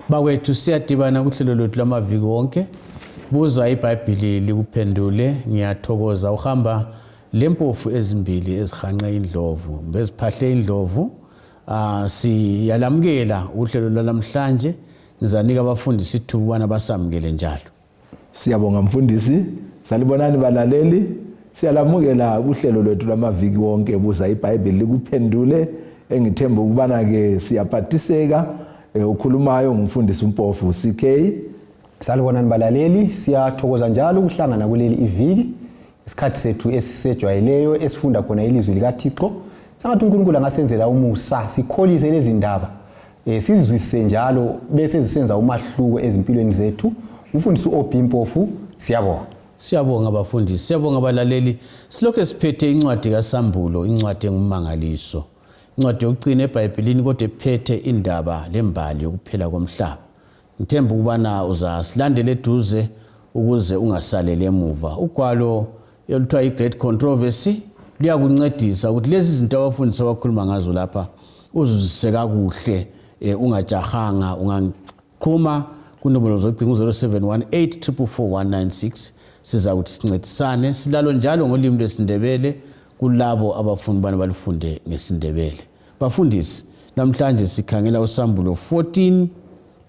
Bakwethu siyadibana kuhlelo lwethu lwamaviki wonke. Buza iBhayibhili likuphendule. Ngiyathokoza uhamba lempofu ezimbili ezihanqe indlovu, beziphahle indlovu. Siyalamukela uhlelo lwalamhlanje. Ngizanika abafundisi ithuba ukubana basamukele njalo. Siyabonga mfundisi. Salibonani balaleli. Siyalamukela kuhlelo lwethu lwamaviki wonke buza iBhayibheli likuphendule engithemba ukubana ke siyaphathiseka ukhulumayo ngumfundisi uMpofu CK. Salibonani balaleli, siyathokoza njalo ukuhlangana kuleli iviki. Isikhathi sethu esisejwayeleyo esifunda khona ilizwi likaThixo. Sengathi uNkulunkulu angasenzela umusa sikholise lezi ndaba. Sizizwisise njalo bese zisenza umahluko ezimpilweni zethu. Umfundisi uOB Mpofu, siyabonga. Siyabonga bafundisi, siyabonga balaleli. Silokhu siphethe incwadi kaSambulo, incwadi engumangaliso. Incwadi yokucina eBhayibhelini kodwa ephethe indaba lembali yokuphela komhlaba. Ngithemba ukubana uzasilandela eduze ukuze ungasaleli emuva. Ugwalo oluthiwa i-Great Controversy luyakuncedisa ukuthi lezi zinto abafundisi abakhuluma ngazo lapha uzuzise kakuhle, ungajahanga, ungaqhuma kunombolo zocingo 0718 444 siza ukuthi sincedisane. Silalo njalo ngolimi lwesiNdebele kulabo abafuna ubana balifunde ngesiNdebele. Bafundisi, namhlanje sikhangela uSambulo 14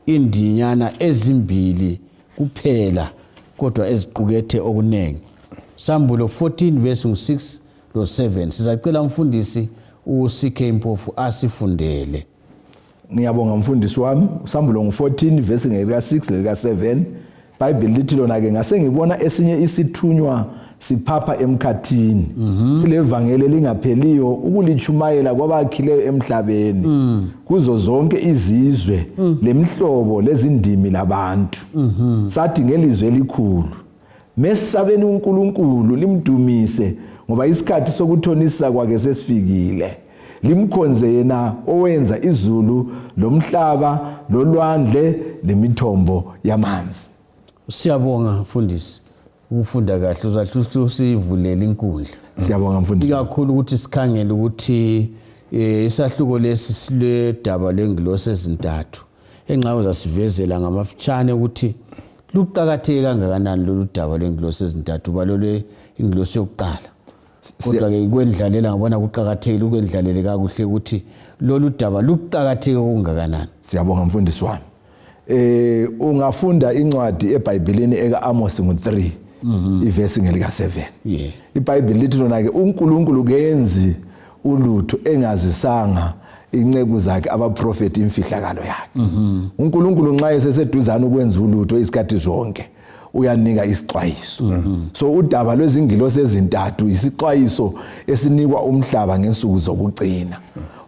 indinyana ezimbili kuphela kodwa eziqukethe okuningi. Sambulo 14 verse 6 lo 7. Sizacela umfundisi uCK Mpofu asifundele. Ngiyabonga mfundisi wami. Usambulo ngu-14 verse ngelika 6 lelika 7. Bible lithi lona ke ngase ngibona esinye isithunywa siphapha emkhathini silevangeli elingapheliyo ukulichumayela kwabakhileyo emhlabeni kuzo zonke izizwe lemihlobo lezindimi labantu. Sathi ngelizwi elikhulu, mesabeni uNkulunkulu limdumise ngoba isikhathi sokuthonisa kwakhe sesifikile. Limkhonze yena owenza izulu lomhlaba lolwandle lemithombo yamanzi. Siyabonga mfundisi ukufunda kahle uzahle usivulele inkundla. Siyabonga mfundisi. Ikakhulu ukuthi sikhangele ukuthi isahluko lesi siledaba lwengilosi ezintathu. Enxa uzasivezela ngamafitshane ukuthi luqakatheke kangakanani lolu daba lwengilosi ezintathu balolwe ingilosi yokuqala. Kodwa ke kwendlalela ngibona kuqakathekile ukwendlalele kakuhle ukuthi lolu daba luqakatheke okungakanani. Siyabonga mfundisi wami. Ungafunda incwadi eBhayibhelini eka Amos ngo3 ivesi ngelika 7. iBhayibheli lithi lona ke uNkulunkulu kenzi ulutho engazisanga inceku zakhe abaprofeti imfihlakalo yakhe. uNkulunkulu nxa eseseduzane ukwenza ulutho isikhathi zonke uyanika isixwayiso. So udaba lwezingilosi ezintathu isixwayiso esinikwa umhlaba ngensuku zokugcina.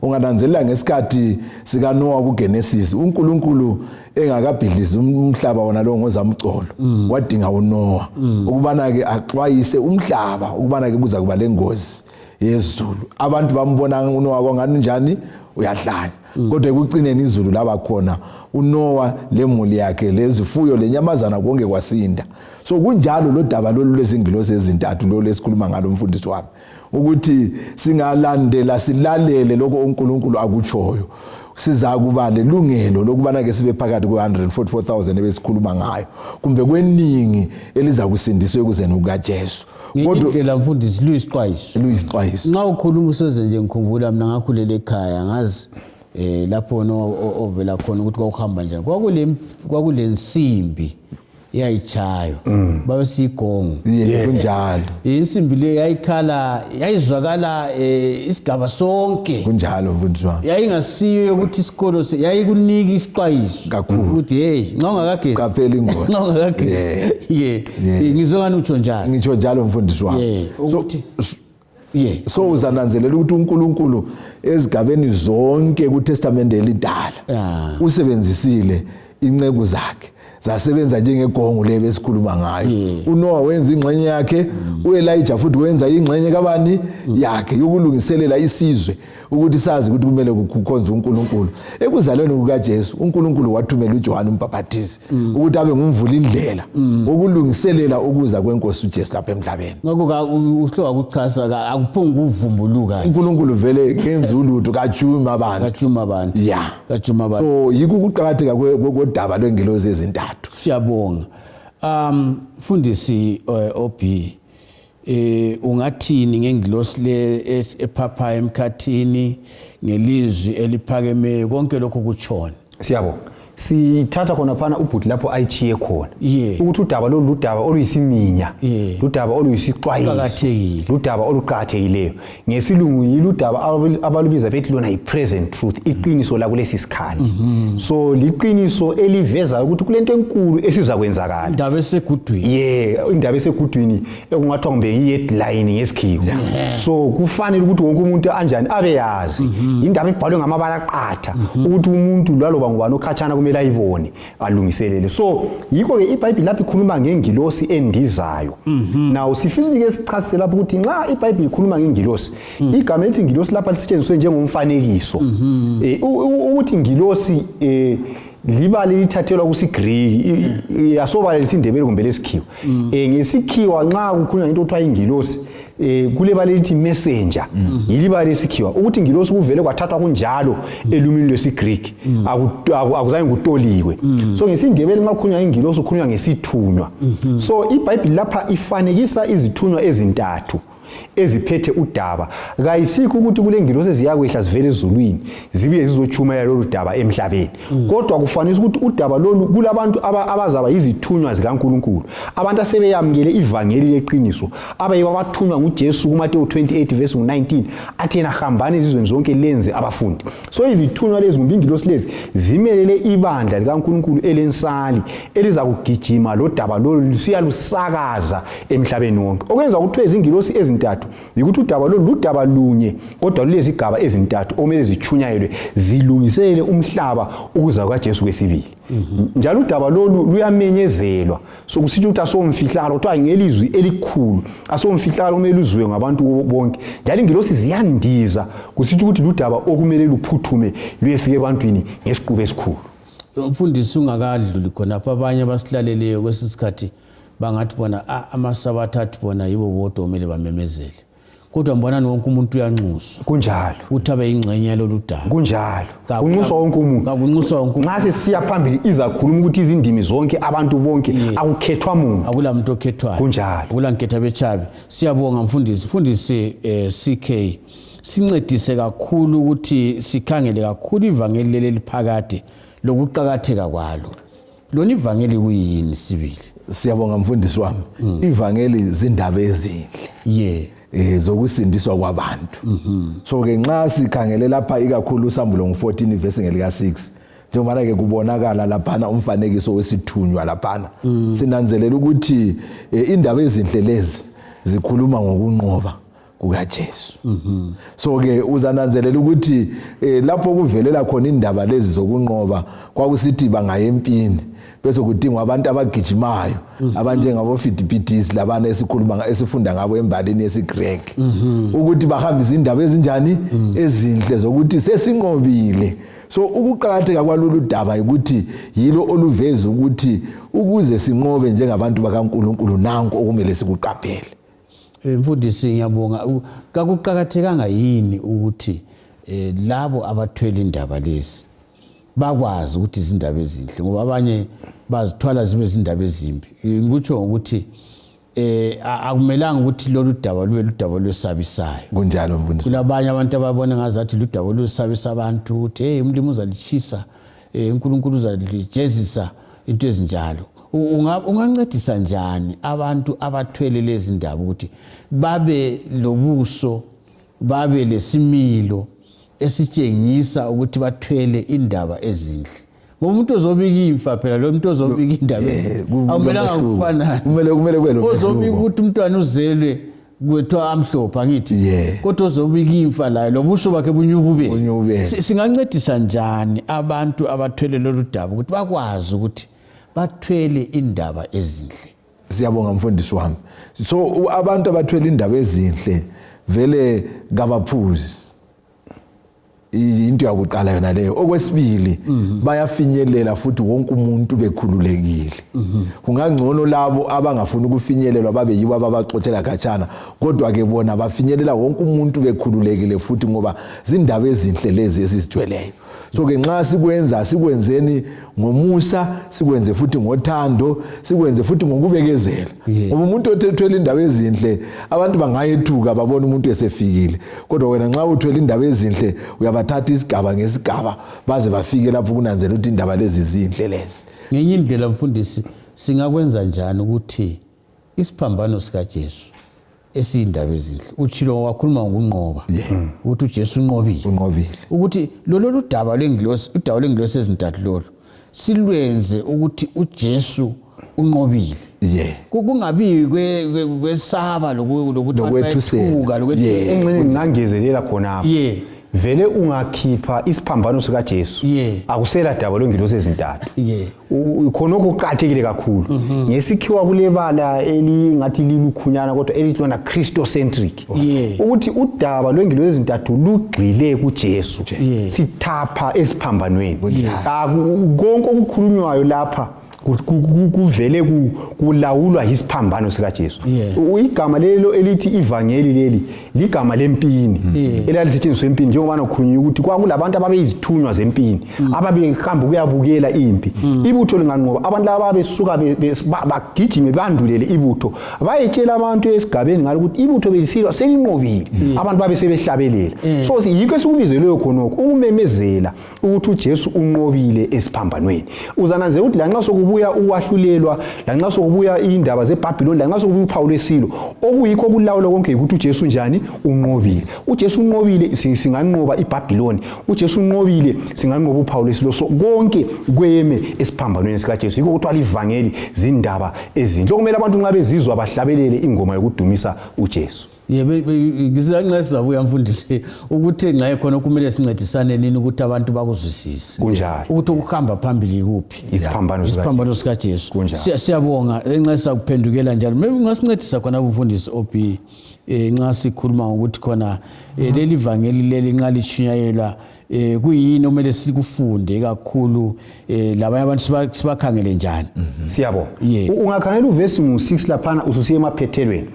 Ungananzelela ngesikhathi sikaNoah kuGenesis, uNkulunkulu engakabhidlizi umhlaba wona lo ngozamcolo wadinga uNoah ukubana ke axwayise umhlaba ukubana ke kuza kuba lengozi yezulu. Abantu bambona uNoah kwangani njani uyahlanya. Kodwa ekucineni izulu laba khona, uNoah lemuli yakhe lezifuyo lenyamazana konke kwasinda. So kunjalo lodaba lolu lwezingilosi ezintathu lolu esikhuluma ngalo mfundisi wami, ukuthi singalandela silalele lokho uNkulunkulu akutshoyo sizakuba lelungelo lokubana ke sibe phakathi kwe-144,000 ebesikhuluma ngayo kumbe kweningi elizakusindiswa ekuzeni kukaJesu. Kodwa indlela mfundisi luyisixwayiso. Luyisixwayiso. Nxa ukhuluma useze nje ngikhumbula mina ngakhulela ekhaya ngazi lapho no ovela khona ukuthi kwakuhamba njani. Kwakulensimbi yayichaywa babe siyigongo. Kunjalo. Insimbi le yayikhala yayizwakala isigaba sonke. Kunjalo mfundisi wami. Yayingasiyo yokuthi isikolo yayikunika isixwayiso kakhulu ukuthi hey nxa ungakagezi qaphela ingozi. Nxa ungakagezi. Ngizwe ngani utsho njalo. Ngitsho njalo mfundisi wami. Ukuthi So uzananzelela ukuthi uNkulunkulu ezigabeni zonke kuTestamente elidala usebenzisile inceku zakhe zasebenza njengegongo le besikhuluma ngayo. uNoah wenza ingxenye yakhe, uElijah futhi wenza ingxenye kabani yakhe yokulungiselela isizwe Ukuthi sazi ukuthi kumele kukhonzwe uNkulunkulu. Ekuzalweni kukaJesu uNkulunkulu wathumela uJohane umbhaphathizi ukuthi abe ngumvulindlela wokulungiselela ukuza kwenkosi uJesu lapha emhlabeni. Ngakho uhloka kuchaza akuphunga ukuvumbuluka. uNkulunkulu vele kenza ulutho kajuma abantu. Kajuma abantu. Yeah. Kajuma abantu. So yikho ukuqakatheka kodaba lwengelosi ezintathu. Siyabonga. Mfundisi OB, ungathini ngengilosi le ephapha emkhathini ngelizwi eliphakemeyo, konke lokho kutshona? Siyabonga. Sithatha khona phana ubhuti lapho ayichiye khona ukuthi udaba lolu ludaba oluyisiminya, ludaba oluyisixwayiso, ludaba oluqakathekileyo. Ngesilungu yiludaba abalubiza bethi lona yi-present truth, iqiniso lakulesi sikhathi. So liqiniso elivezayo ukuthi kulento enkulu esizakwenzakala. Indaba esegudwini. Yeah, indaba esegudwini ekungathiwa kumbe yi-headline ngesikhiwa. So kufanele ukuthi wonke umuntu anjani abe yazi. Indaba ebhalwe ngamabala aqatha ukuthi umuntu laloba ngubani okhatshana kumele ayibone alungiselele. So yikho-ke iBhayibhili lapho ikhuluma ngengilosi endizayo. Now sifisa-ke sichasise lapho ukuthi nxa iBhayibhili ikhuluma ngengilosi, igama elithi ngilosi lapha lisetshenziswe njengomfanekiso. Ukuthi ngilosi libala lithathelwa kusiGriki, asobala lesiNdebele kumbe lesikhiwa. Ngesikhiwa nxa kukhulunywa ngento okuthiwa ingilosi, kulebala elithi messenger, yilibala lesikhiwa. Ukuthi ingilosi kuvele kwathathwa kunjalo elumini lwesiGriki, akuzange kutoliwe. So ngesiNdebele nxa kukhulunywa ngengilosi kukhulunywa ngesithunywa. So iBhayibhili lapha ifanekisa izithunywa ezintathu eziphethe udaba. Kayisikho ukuthi kule ngilosi eziyakwehla zivele ezulwini zibuye zizotshumayela lolu daba emhlabeni, kodwa kufanele ukuthi udaba lolu kulabantu abazaba yizithunywa zikaNkulunkulu, abantu asebeyamukele ivangeli leqiniso, abaye babathunywa nguJesu kuMateyu 28 verse 19 athi yena hambani ezizweni zonke lenze abafundi. So izithunywa lezi kumbe ingilosi lezi zimelele ibandla likaNkulunkulu elensali elizakugijima lodaba lolu lusiyalusakaza emhlabeni wonke. Okwenza kuthiwe izingilosi ezintathu yikuthi udaba lolu ludaba lunye kodwa lulezigaba ezintathu okumele zitshunyayelwe zilungiselele umhlaba ukuza kukaJesu kwesibili. Njalo udaba lolu luyamenyezelwa, so kusithi ukuthi asomfihlakalo, kuthiwa ngelizwi elikhulu, asomfihlakalo kumele luzwiwe ngabantu bonke. Njalo ingilosi ziyandiza, kusithi ukuthi ludaba okumele luphuthume luyefika ebantwini ngesiqubu esikhulu. Mfundisi, ungakadluli khonapho, abanye abasilaleleyo kwesi sikhathi bangathi bona amasabatha athi bona yibo bodwa okumele bamemezele, kodwa mbonani wonke umuntu uyanxuswa. Kunjalo. Ukuthi abe yingxenye yalolu daba. Kunjalo. Kunxuswa wonke umuntu. Kakunxuswa wonke umuntu. Nxa sesiya phambili izakhuluma ukuthi izindimi zonke, abantu bonke, akukhethwa muntu. Akula muntu okhethwayo. Kunjalo. Akula nketha betshabi. Siyabonga mfundisi. Mfundisi CK, sincedise kakhulu ukuthi sikhangele kakhulu ivangeli leli eliphakade lokuqakatheka kwalo. Lona ivangeli kuyini sibili? Siyabonga mfundisi wami. Ivangeli zindaba ezinhle. Zokusindiswa kwabantu. So ke nxa sikhangele lapha ikakhulu uSambulo ngu-14 verse ngelika 6, njengoba ke kubonakala laphana umfanekiso wesithunywa laphana, sinanzelela ukuthi indaba ezinhle lezi zikhuluma ngokunqoba kukaJesu. So ke uzananzelela ukuthi lapho kuvelela khona indaba lezi zokunqoba kwakusithi bangaye empini bese kudingwa abantu abagijimayo, abanjengabo Fidipidis labana esikhuluma esifunda ngabo embalini yesiGreek, ukuthi bahambise indaba ezinjani ezinhle zokuthi sesinqobile. So ukuqakatheka kwalolu daba ukuthi yilo oluveza ukuthi ukuze sinqobe njengabantu bakaNkulunkulu nanku okumele sikuqaphele. Mfundisi, ngiyabonga. Kakuqakathekanga yini ukuthi labo abathwele indaba lezi bakwazi ukuthi izindaba ezinhle, ngoba abanye bazithwala zibe izindaba ezimbi? Ngikutsho ngokuthi akumelanga ukuthi lolu daba lube ludaba olwesabisayo. Kunjalo mfundisi. Kulabanye abantu ababona ngazathi ludaba olwesabisa abantu, ukuthi hey, umlimi uzalitshisa, uNkulunkulu uzalijezisa, into ezinjalo. Ungancedisa njani abantu abathwele lezi ndaba ukuthi babe lobuso, babe lesimilo esitshengisa ukuthi bathwele indaba ezinhle? Ngoba umuntu ozobika imfa phela, lo muntu ozobika indaba akumelanga kufanane. Kumele kube lo Ozobika mehluko. ukuthi umntwana uzelwe kwethiwa amhlophe, angithi? Kodwa ozobika imfa layo lobuso bakhe bunyukubele. Bunyukubele. Singancedisa njani abantu abathwele lolu daba ukuthi bakwazi ukuthi bathwele indaba ezinhle? Siyabonga mfundisi wami. So abantu abathwele indaba ezinhle vele kabaphuzi. Into yakuqala yona leyo. Okwesibili, bayafinyelela futhi wonke umuntu bekhululekile. Kungangcono labo abangafuni ukufinyelelwa babe yibo ababaxotshela khatshana, kodwa ke bona bafinyelela wonke umuntu bekhululekile futhi, ngoba zindaba ezinhle lezi esizithweleyo. So ke nxa sikwenza, sikwenzeni ngomusa, sikwenze futhi ngothando, sikwenze futhi ngokubekezela, ngoba umuntu othethwele indaba ezinhle abantu bangayethuka babona umuntu esefikile, kodwa wena nxa uthwele indaba ezinhle uyabathatha isigaba ngesigaba baze bafike lapho kunanzela ukuthi indaba lezi zinhle lezi. Ngenye indlela, mfundisi, singakwenza njani ukuthi isiphambano sikaJesu esiyindaba ezinhle, utshilo wakhuluma ngokunqoba, ukuthi uJesu unqobile, unqobile, ukuthi lolo ludaba lwengilosi, udaba lwengilosi ezintathu lolu silwenze ukuthi uJesu unqobile, kungabi kwesaba lokuthi lokwethusela. Engxenye ngingangezelela khonapho, vele ungakhipha isiphambano sikaJesu, akusela daba lwengilosi ezintathu. Khonokho kuqakathekile kakhulu. Ngesikhiwa kulebala elingathi lilukhunyana kodwa elithi lona Christocentric, ukuthi udaba lwengilosi ezintathu lugxile kuJesu. Sithapha esiphambanweni. Konke okukhulunywayo lapha kuvele kulawulwa yisiphambano sikaJesu. Igama lelo elithi ivangeli leli ligama lempini elalisetshenziswa empini, njengoba nokhulunywa ukuthi kwakulabantu ababeyizithunywa zempini, ababehamba ukuyabukela impi. Ibutho linganqoba, abantu laba babesuka bagijime bandulele ibutho, bayetshela abantu esigabeni ngalo ukuthi ibutho belisilwa selinqobile. Abantu babe sebehlabelela. So yikho esikubizelweyo khonokho, ukumemezela ukuthi uJesu unqobile esiphambanweni. Uzananzela ukuthi lanxa sokubuya ukwahlulelwa, lanxa sokubuya indaba zeBhabhiloni, lanxa sokubuya uphawu lwesilo, okuyikho okulawula konke yikuthi uJesu njani? Unqobile. UJesu unqobile, singanqoba iBhabhiloni. UJesu unqobile, singanqoba uphawu lwesilo. So konke kweme esiphambanweni sikaJesu. Yikho kuthiwa livangeli zindaba ezinhle okumele abantu nxa bezizwa bahlabelele ingoma yokudumisa uJesu. Ngisanxa sizabuya, mfundisi, ukuthi nxa khona kumele sincedisane nini ukuthi abantu bakuzwisise Kunjalo. ukuthi ukuhamba phambili yikuphi. Isiphambano. Isiphambano sikaJesu. Kunjalo. Siyabonga nxa sizakuphendukela njalo, maybe ungasincedisa khona, mfundisi OB, nxa sikhuluma ngokuthi khona leli vangeli leli nxa litshunyayelwa, kuyini okumele sikufunde kakhulu, labanye abantu sibakhangele njani? Siyabonga. Ungakhangela uvesi ngu-6 laphana ususiya emaphethelweni.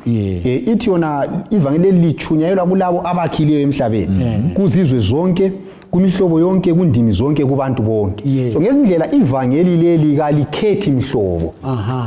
Ithi yona ivangeli leli litshunyayelwa kulabo abakhileyo emhlabeni, kuzizwe zonke, kumihlobo yonke, kundimi zonke, kubantu bonke. So ngezindlela ivangeli leli kalikhethi mhlobo.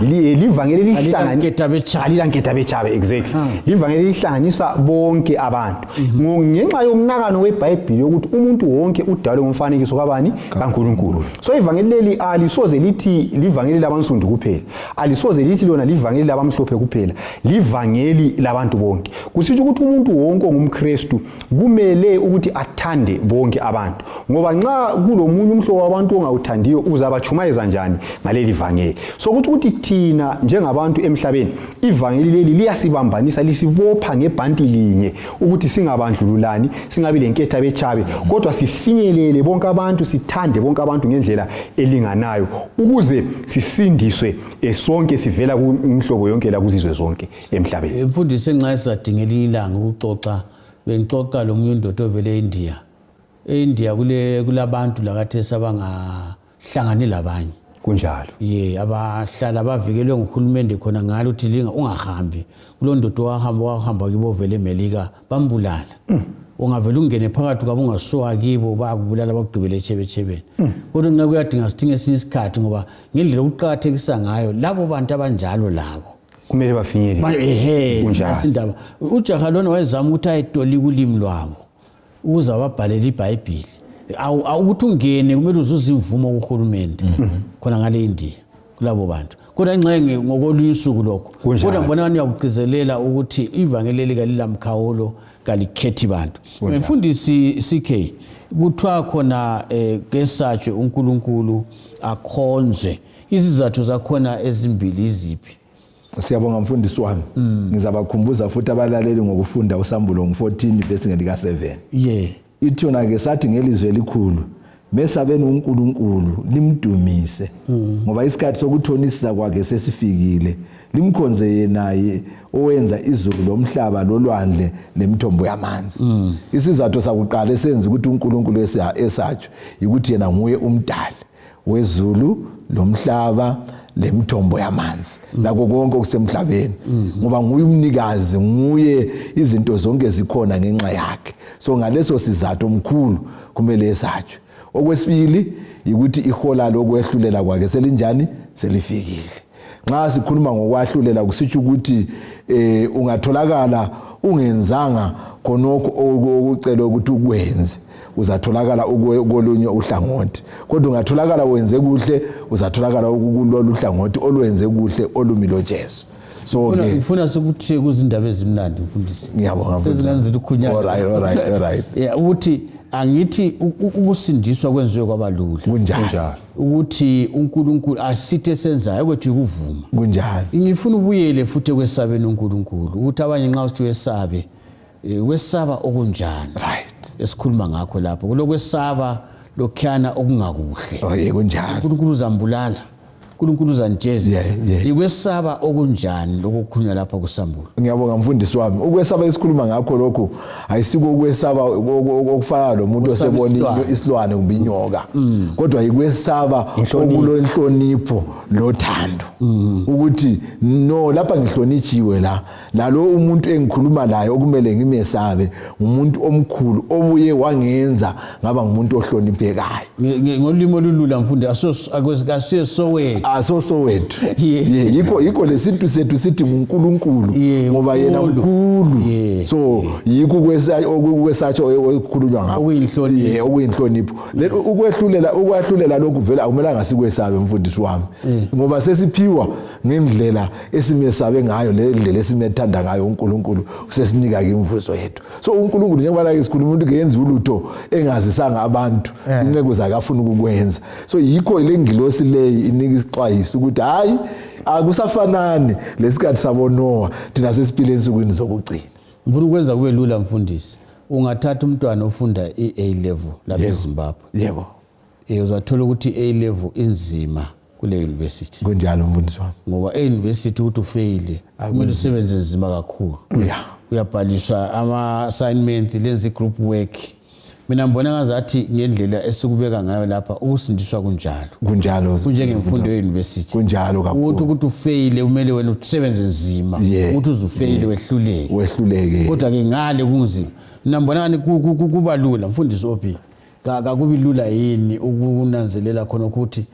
Livangeli Alilanketha. Alilanketha betshabe, exactly. Livangeli lihlanganisa bonke abantu ngenxa yomnakano weBhayibhili yokuthi umuntu wonke udalwe ngomfanekiso kabani? KaNkulunkulu. So ivangeli leli alisoze lithi livangeli labansundu kuphela, alisoze lithi lona livangeli labamhlophe kuphela, livangeli labantu bonke. Kusitsho ukuthi umuntu wonke ongumKristu kumele ukuthi athande bonke abantu, ngoba nxa kulomunye umhlobo wabantu ongawuthandiyo, uzabatshumayeza njani ngaleli vangeli? So kuthi ukuthi thina njengabantu emhlabeni, ivangeli leli liyasibambanisa, lisibopha ngebhanti linye ukuthi singabandlululani, singabi lenketha betshabe, kodwa sifinyelele bonke abantu, sithande bonke abantu ngendlela elinganayo, ukuze sisindiswe sonke sivela kumhlobo yonke lakuzizwe zonke emhlabeni. Mfundisi, enxa sizadinga elinye ilanga ukuxoxa, bengixoxa lo munye undoda ovele eIndia. EIndia kule kulabantu lakathesi abangahlangani labanye. Ye, abahlala bavikelwe nguhulumende khona ngalo ukuthi linga ungahambi kulo ndoda. Wahamba kibo vele eMelika, bambulala. Ungavele ungene phakathi kwabo ungasuka kibo, bayakubulala, bakugqibele etshebetshebeni. Kodwa nxa kuyadinga sidinge esinye isikhathi, ngoba ngendlela okuqakathekisa ngayo labo bantu abanjalo labo kumele bafinyelele. Ehe. Kunjalo. Nasindaba ujaha lona wayezama ukuthi ayetolika ulimi lwabo ukuze ababhalele iBhayibhili. Ukuthi ungene kumele uzuze imvumo kuhulumende khona ngale India kulabo bantu, kodwa ingxenye ngokolunye usuku lokho. Kodwa ngibona ngani uyakugcizelela ukuthi ivangeli leli kalilamkhawulo, kalikhethi bantu. Mfundisi CK, kuthiwa khona kesatshwe uNkulunkulu, akhonzwe. Izizathu zakhona ezimbili iziphi? Siyabonga, mfundisi wami. Ngizabakhumbuza futhi abalaleli ngokufunda uSambulo ngu-14 vesi ngelika-7. Ithi yona-ke, sathi ngelizwi elikhulu, mesabeni uNkulunkulu, limdumise, ngoba isikhathi sokuthonisisa kwakhe sesifikile. Limkhonze yenaye owenza izulu lomhlaba lolwandle lemithombo yamanzi. Isizathu sakuqala esenza ukuthi uNkulunkulu esatshwe yikuthi yena nguye umdali wezulu lomhlaba lemithombo yamanzi lakho konke okusemhlabeni, ngoba nguye umnikazi, nguye izinto zonke zikhona ngenxa yakhe. So ngaleso sizathu omkhulu kumele esatshwe. Okwesibili yikuthi ihola lokwehlulela kwakhe selinjani? Selifikile. Nxa sikhuluma ngokwahlulela kusitsho ukuthi ungatholakala ungenzanga khonokho okucelwe ukuthi ukwenze, uzatholakala kolunye uhlangothi, kodwa ungatholakala wenze kuhle, uzatholakala kulolu hlangothi olwenze kuhle olumi loJesu. So ke ngifuna sokuthiye kuzindaba ezimnandi mfundisi. Ngiyabonga. Sezinanzela ukhunyana. All right, all right, all right. Yeah, ukuthi angithi ukusindiswa kwenziwe kwabalula. Kunjalo. Ukuthi uNkulunkulu asithe senzayo kwethu ukuvuma. Kunjalo. Ngifuna ubuyele futhi ekwesabeni uNkulunkulu, ukuthi abanye nxa usithi wesabe, wesaba okunjani? Right. Esikhuluma ngakho lapho kulokwesaba lokhuyana okungakuhle. Oh, yebo kunjalo. uNkulunkulu uzambulala, uNkulunkulu uzanijezisa. Ikwesaba okunjani lokukhulunywa lapha kuSambulo? Ngiyabonga mfundisi wami. Ukwesaba esikhuluma ngakho lokhu ayisiko ukwesaba okufana lomuntu osebona isilwane kumbe inyoka, kodwa ikwesaba okulenhlonipho lothando, ukuthi no lapha ngihlonitshiwe la lalo umuntu engikhuluma laye okumele ngimesabe ngumuntu omkhulu obuye wangenza ngaba ngumuntu ohloniphekayo. Ngolimi olulula mfundi, asiyo sowethu. Asosowethu. Yikho lesintu sethu sithi nguNkulunkulu, ngoba yena mkhulu. So yikho ukwesatsho okukhulunywa ngakho, okuyinhlonipho. Ukwehlulela, ukwahlulela lokhu vele akumelanga sikwesabe mfundisi wami, ngoba sesiphiwa ngendlela esimesabe ngayo, le ndlela esimethanda ngayo uNkulunkulu, usesinika ke imvuzo yethu. So uNkulunkulu njengoba la sikhuluma umuntu kenza ulutho engazisanga abantu, inceku zakhe afuna ukukwenza. So yikho le ngilosi leyi inika isixwayiso ukuthi hayi, akusafanani lesikhathi saboNoah, thina sesiphile ensukwini zokugcina. Ngifuna ukwenza kube lula mfundisi. Ungathatha umntwana ofunda i-A level lapha eZimbabwe. Yebo. Uzathola ukuthi i-A level inzima kule university. Kunjalo mfundisi wami. Ngoba e-university ukuthi ufeyile kumele usebenze nzima kakhulu. Uyabhaliswa ama-assignment, lenze i-group work. Mina ngibona ngazathi ngendlela esikubeka ngayo lapha ukusindiswa kunjalo. Kunjalo. Kunjengemfundo ye-university. Kunjalo kakhulu. Ukuthi ufeyile kumele wena usebenze nzima, ukuthi uzufeyile wehluleke. Wehluleke. Kodwa ke ngale kunzima. Mina ngibona ngani kuba lula mfundisi OB. Kakubi lula yini ukunanzelela khona ukuthi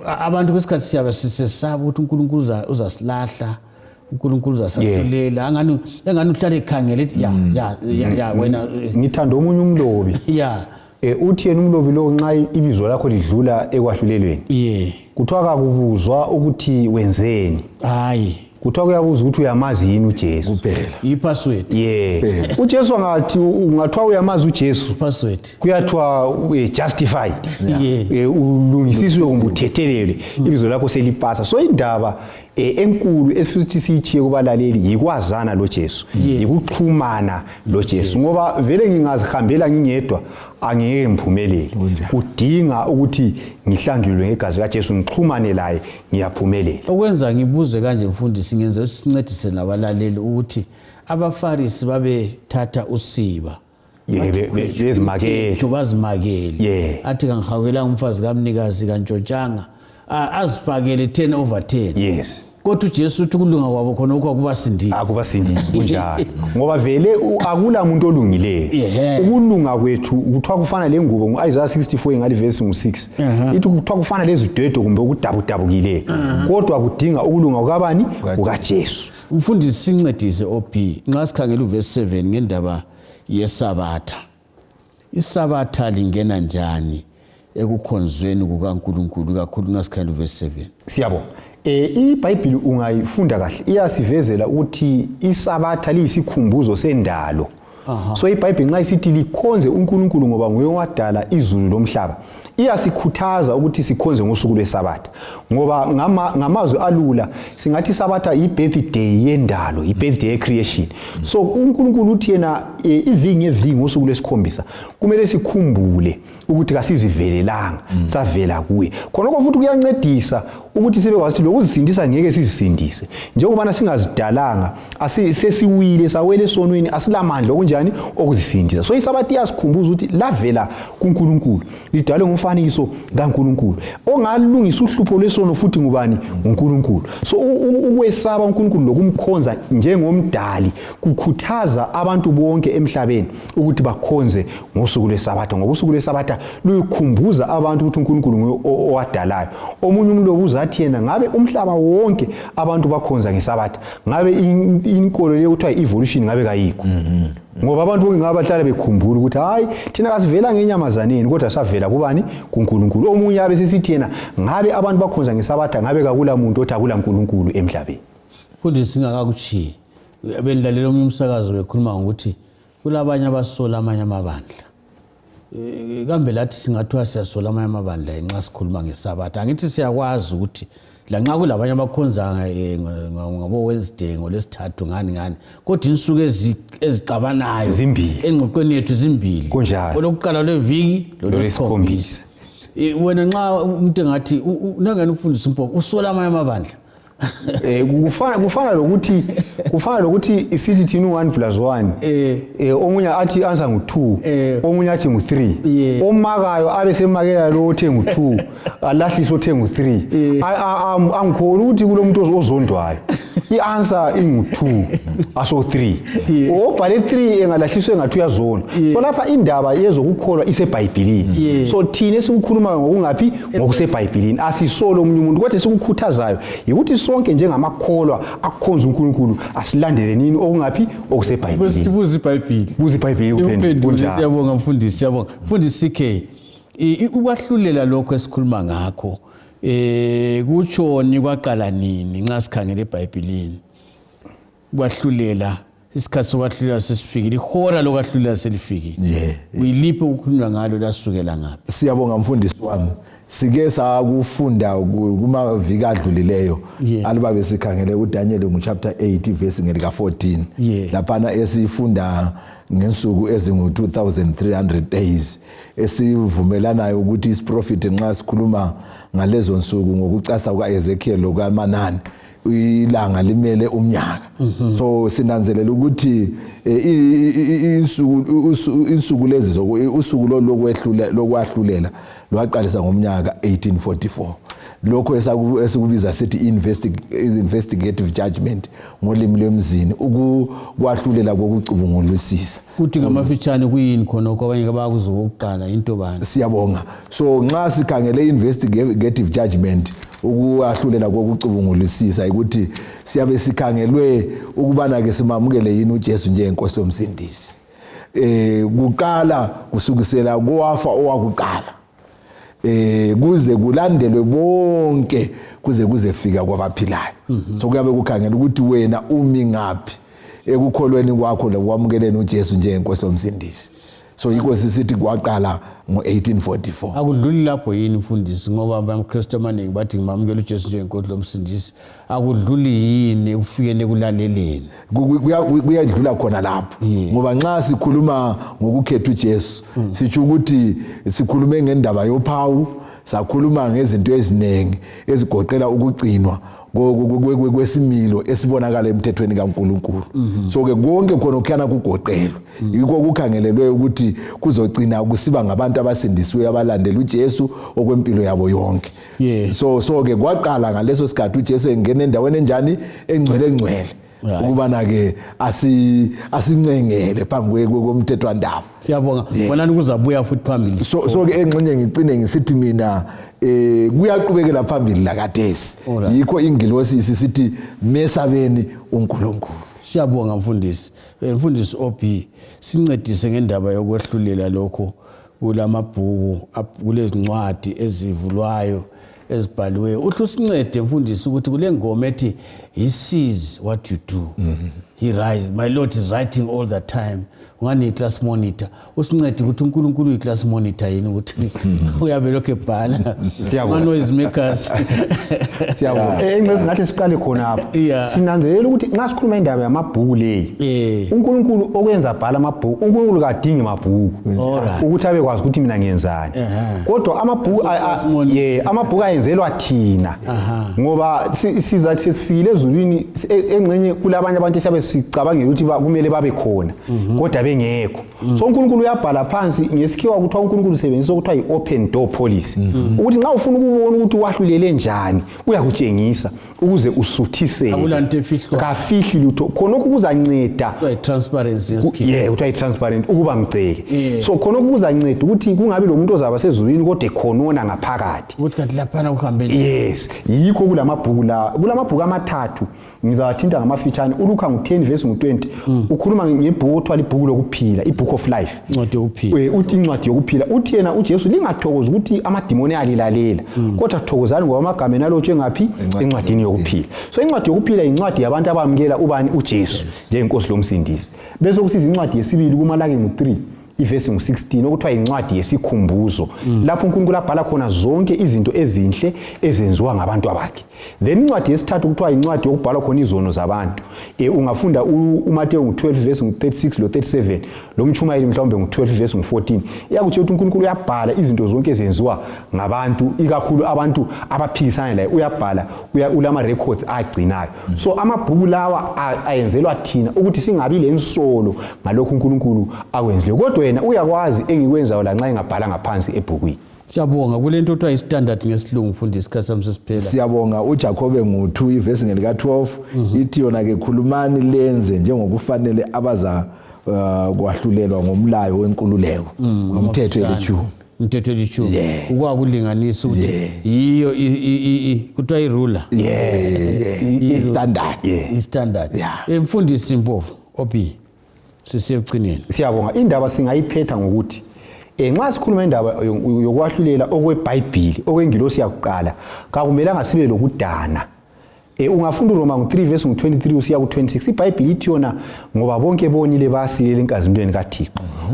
abantu kwesikhathi siyabe sisesaba ukuthi uNkulunkulu uzasilahla, uNkulunkulu uzasahlulela, angani uhlale ekhangele ya wena. Ngithanda omunye umlobi. Uthi yena umlobi lo nxa ibizo lakho lidlula ekwahlulelweni, kuthiwa kakubuzwa ukuthi wenzeni. Hayi. Kuthiwa kuyabuza ukuthi uyamazi yini uJesu. Kuphela. I-password. uJesu angathi ungathiwa uyamazi uJesu, password. Kuyathiwa justified. Ulungisisiwe kumbe uthethelelwe, ibizo lakho selipasa. So indaba enkulu esithi siyitshiye kubalaleli yikwazana loJesu, yikuxhumana loJesu, ngoba vele ngingazihambela ngingedwa angeke ngiphumelele. Kudinga ukuthi ngihlanjulwe ngegazi likaJesu, ngixhumane laye, ngiyaphumelela. Okwenza ngibuze kanje mfundisi, ngenza ukuthi sincedise nabalaleli ukuthi abaFarisi babethatha usiba bezimakele, bazimakele, athi kangihawukelanga umfazi kamnikazi kantshontshanga, azifakele 10/10. Yes. Kodwa uJesu uthi ukulunga kwabo khona lokho akubasindisi. Akubasindisi kunjalo. Ngoba vele akula muntu olungileyo. Ukulunga kwethu kuthiwa kufana lengubo ngo-Isaiah 64 ngali verse ngo-6. Ithi kuthiwa kufana lezidwedwe kumbe okudabudabukileyo. Kodwa kudinga ukulunga kukabani? KukaJesu. Umfundisi sincedise OB nxa sikhangela uverse 7 ngendaba yeSabatha. ISabatha lingena njani ekukhonzweni kukaNkulunkulu kakhulu nxa sikhangela uverse 7? Siyabonga. iBhayibhili ungayifunda kahle iyasivezela ukuthi iSabatha liyisikhumbuzo sendalo. So iBhayibhili nxa isithi likhonze uNkulunkulu ngoba nguye owadala izulu lomhlaba, iyasikhuthaza ukuthi sikhonze ngosuku lweSabatha. Ngoba ngamazwi alula singathi iSabatha yi-birthday yendalo, yi-birthday ye-creation. So uNkulunkulu uthi yena iviki ngeviki ngosuku lwesikhombisa kumele sikhumbule ukuthi kasizivelelanga, savela kuye. Khonokho futhi kuyancedisa Ukuthi sebekwazi ukuthi lokuzisindisa ngeke sizisindise njengobana singazidalanga, sesiwile, sawela esonweni, asilamandla okunjani okuzisindisa. So isabatha iyasikhumbuza ukuthi lavela kuNkulunkulu, lidalwe ngumfanekiso kaNkulunkulu. Ongalungisa uhlupho lwesono futhi ngubani? NguNkulunkulu. So ukwesaba uNkulunkulu lokumkhonza njengomdali kukhuthaza abantu bonke emhlabeni ukuthi bakhonze ngosuku lwesabatha, ngoba usuku lwesabatha luyikhumbuza abantu ukuthi uNkulunkulu nguye owadalayo. Omunye umuntu obuza athi yena ngabe umhlaba wonke abantu bakhonza ngesabatha, ngabe inkolo leyo kuthiwa i-evolution ngabe kayikho. Ngoba abantu bonke ngabe bahlala bekhumbula ukuthi hayi, thina kasivela ngenyamazaneni, kodwa savela kubani? KuNkulunkulu. Omunye abe sesithi yena ngabe abantu bakhonza ngesabatha, ngabe kakula muntu othi akula Nkulunkulu emhlabeni. Futhi singakakutshiyi, bendilalela omunye umsakazo bekhuluma ngokuthi kulabanye abasola amanye amabandla. Kambe lathi singathiwa siyasola amanye amabandla nxa sikhuluma ngesabatha? Angithi siyakwazi ukuthi lanxa kulabanye abakhonza ngabo-Wednesday, ngolwesithathu, ngani ngani, kodwa insuku ezixabanayo Zimbili. Engxoxweni yethu zimbili. Kunjalo. Olokuqala lweviki lolwesikhombisa. Wena nxa umuntu engathi nangani ufundisa uMpofu usola amanye amabandla? Kufana lokuthi isithi thina u-1 plus 1, omunye athi answer ngu-2, omunye athi ngu-3. Omakayo abe semakela lo othe ngu-2, alahlise othe ngu-3. Angikholi ukuthi kulo muntu ozondwayo. I-answer ingu-2, aso 3. Obhale 3 engalahliswe ngathi uyazondwa. So lapha indaba yezokukholwa isebhayibhilini. So thina esikukhulumayo ngokungaphi? Ngokusebhayibhilini. Asisolo omunye umuntu, kodwa esikukhuthazayo yikuthi sonke njengamakholwa akhonza uNkulunkulu asilandele nini? Okungaphi? Okusebhayibhilini. Buza iBhayibhili. Buza iBhayibhili kuphendule. Uphendule. Kunjalo. Siyabonga mfundisi, siyabonga mfundisi CK. Ukwahlulela lokho esikhuluma ngakho kutshoni? Kwaqala nini nxa sikhangele eBhayibhilini? Kwahlulela, isikhathi sokwahlulela sesifikile, ihora lokwahlulela selifikile. Kuyiliphi okukhulunywa ngalo? Lasukela ngaphi? Siyabonga mfundisi wami. Sike sakufunda kumaviki adlulileyo. Aluba besikhangele uDaniel ngu-chapter 8 verse ngelika 14, laphana esifunda ngensuku ezingu-2300 days, esivumelanayo ukuthi isiprofit nxa sikhuluma ngalezo nsuku ngokucasa kuka-Ezekiel lokamanani, ilanga limele umnyaka. So sinanzelela ukuthi insuku lezi usuku lolu lokwahlulela lwaqalisa ngomnyaka 1844, lokho esikubiza sithi investigative judgment ngolimi lwemzini, ukwahlulela kokucubungulisisa. Kuthi ngamafitshane kuyini khonokho? Abanye abakuzokuqala into bani? Siyabonga. So nxa sikhangele investigative judgment, ukwahlulela kokucubungulisisa, ukuthi siyabe sikhangelwe ukubana ke simamukele yini uJesu njengenkosi lomsindisi. Kuqala kusukisela kowafa owakuqala, kuze kulandelwe bonke, kuze kuzefika kwabaphilayo. So kuyabe kukhangela ukuthi wena umi ngaphi ekukholweni kwakho lokwamukeleni uJesu njengenkosi lomsindisi. So yikho sisithi kwaqala ngo-1844. Akudluli lapho yini mfundisi? Ngoba amaKristu amaningi bathi ngimamukela uJesu njengenkosi lomsindisi. Akudluli yini ekufikeni ekulaleleni? Kuyadlula khona lapho, ngoba nxa sikhuluma ngokukhetha uJesu, sitsho ukuthi sikhulume ngendaba yophawu, sakhuluma ngezinto eziningi ezigoqela ukugcinwa kwesimilo esibonakala emthethweni kaNkulunkulu. So ke konke khona kuyana kugoqelwe, yikho kukhangelelwe ukuthi kuzogcina kusiba ngabantu abasindisiweyo abalandela uJesu okwempilo yabo yonke. So ke kwaqala ngaleso sikhathi uJesu engena endaweni enjani? Engcwele engcwele, ukubana ke asincengele phambi komthethwandaba. Siyabonga. Bonani kuzabuya futhi phambili. So ke engxenye ngicine ngisithi mina kuyaqhubekela phambili lakadesi. Yikho ingilosi isisithi mesabeni uNkulunkulu. Siyabonga mfundisi. Mfundisi OB, sincedise ngendaba yokwehlulela lokho kulamabhuku, kulezincwadi ezivulwayo ezibhaliweyo. Uhle usincede mfundisi ukuthi kule ngoma ethi He sees what you do. He writes, my Lord is writing all the time. Ungani yi-class monitor. Usincede ukuthi uNkulunkulu uyi-class monitor yini ukuthi uyabe lokhu ebhala. Siyabonga. Ama-noise makers. Siyabonga. Engcezi ngathi siqale khonapho. Sinanzelela ukuthi nxa sikhuluma indaba yamabhuku leyi. uNkulunkulu okwenza abhala amabhuku, uNkulunkulu kadingi mabhuku. Ukuthi abekwazi ukuthi mina ngenzani. Kodwa amabhuku Class monitor. Amabhuku ayenzelwa thina. Ngoba sizathi sesifikile ezulwini, engxenye kulabanye abantu esiyabe sicabangela ukuthi kumele babe khona, kodwa bengekho. So uNkulunkulu uyabhala phansi ngesikhiwa kuthiwa uNkulunkulu usebenzisa okuthiwa yi-open door policy. Ukuthi nxa ufuna ukubona ukuthi wahlulele njani, uyakutshengisa ukuze usuthiseke. Akulanto efihlwayo. Kafihli lutho. Khonokho kuzanceda. Kuthiwa yi-transparency ngesikhiwa. Yeah, kuthiwa yi-transparent, ukuba mgceke. So khonokho kuzanceda ukuthi kungabi lo muntu ozaba sezulwini kodwa ekhonona ngaphakathi. Ukuthi kanti laphana kuhambe njani. Yes, yikho kulamabhuku la, kulamabhuku amathathu ngizawathinta ngamafitshane. uLuka ngu-10 verse ngu-20. Ukhuluma ngebhuku okuthiwa libhuku lokuphila, i-book of life. Incwadi yokuphila. Uthi incwadi yokuphila. Uthi yena uJesu lingathokozi ukuthi amadimoni ayalilalela, kodwa thokozani ngoba amagama enu alotshwe ngaphi? Encwadini yokuphila. So incwadi yokuphila yincwadi yabantu abamukela ubani? uJesu njengenkosi lomsindisi. Bese kusiza incwadi yesibili kuMalaki ngu-3 ivesi ngu-16 okuthiwa yincwadi yesikhumbuzo, lapho uNkulunkulu abhala khona zonke izinto ezinhle ezenziwa ngabantu abakhe. Then incwadi yesithathu kuthiwa yincwadi yokubhalwa khona izono zabantu. Ungafunda uMateyu ngu-12 verse ngu-36 lo-37, lo Mtshumayeli mhlawumbe ngu-12 verse ngu-14. Iyakutshela ukuthi uNkulunkulu uyabhala izinto zonke ezenziwa ngabantu, ikakhulu abantu abaphikisana laye, uyabhala, ulama records agcinayo. So amabhuku lawa ayenzelwa thina ukuthi singabi lensolo ngalokhu uNkulunkulu akwenzileyo, kodwa yena uyakwazi engikwenzayo lanxa engabhala ngaphansi ebhukwini. Siyabonga. Kulento okuthiwa i-standard ngesilungu, mfundisi, isikhathi sami sesiphela. Siyabonga. uJakobe ngu-2 ivesi ngelika-12 ithi yona ke, khulumani lenze njengokufanele abaza kwahlulelwa ngomlayo wenkululeko, ngomthetho elitshumi. Umthetho elitshumi. Ukwakulinganisa ukuthi yiyo kuthiwa i-ruler. I-standard. I-standard. Mfundisi Mpofu, OB, sisiye ekucineni. Siyabonga. Indaba singayiphetha ngokuthi nxa sikhuluma indaba yokwahlulela okweBhayibhili, okwengilosi yakuqala, kakumelanga sibe lokudana. Ungafunda uRoma ngu-3 verse ngu-23 usiya ku-26, iBhayibhili ithi yona ngoba bonke bonile basilela enkazimulweni kaThixo,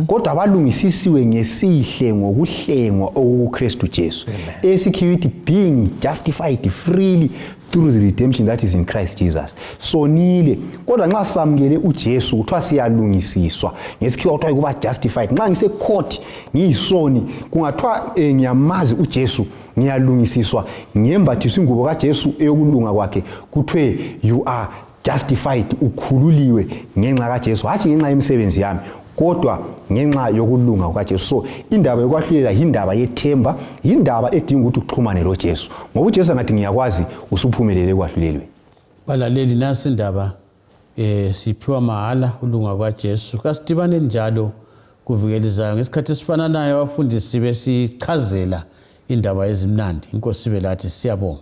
kodwa balungisisiwe ngesihle ngokuhlengwa okukuKristu Jesu. Esikhiwa ithi being justified freely through the redemption that is in Christ Jesus. Sonile, kodwa nxa samukele uJesu kuthiwa siyalungisiswa. Ngesikhiwa kuthiwa ukuba justified. Nxa ngise court ngiyisoni, kungathiwa ngiyamazi uJesu, ngiyalungisiswa, ngembathiswa ingubo kaJesu eyokulunga kwakhe, kuthiwe you are justified, ukhululiwe ngenxa kaJesu, hatshi ngenxa yemisebenzi yami, kodwa ngenxa yokulunga kukaJesu. So indaba yokwahlulela yindaba yethemba, yindaba edinga ukuthi uxhumane loJesu, ngoba uJesu angathi ngiyakwazi, usuphumelele ekwahlulelweni. Balaleli, nasi indaba siphiwa mahala ulunga kwaJesu. Kasidibane njalo kuvikelizayo ngesikhathi esifananayo, abafundisi besichazela indaba ezimnandi. Inkosi ibe lathi. Siyabonga.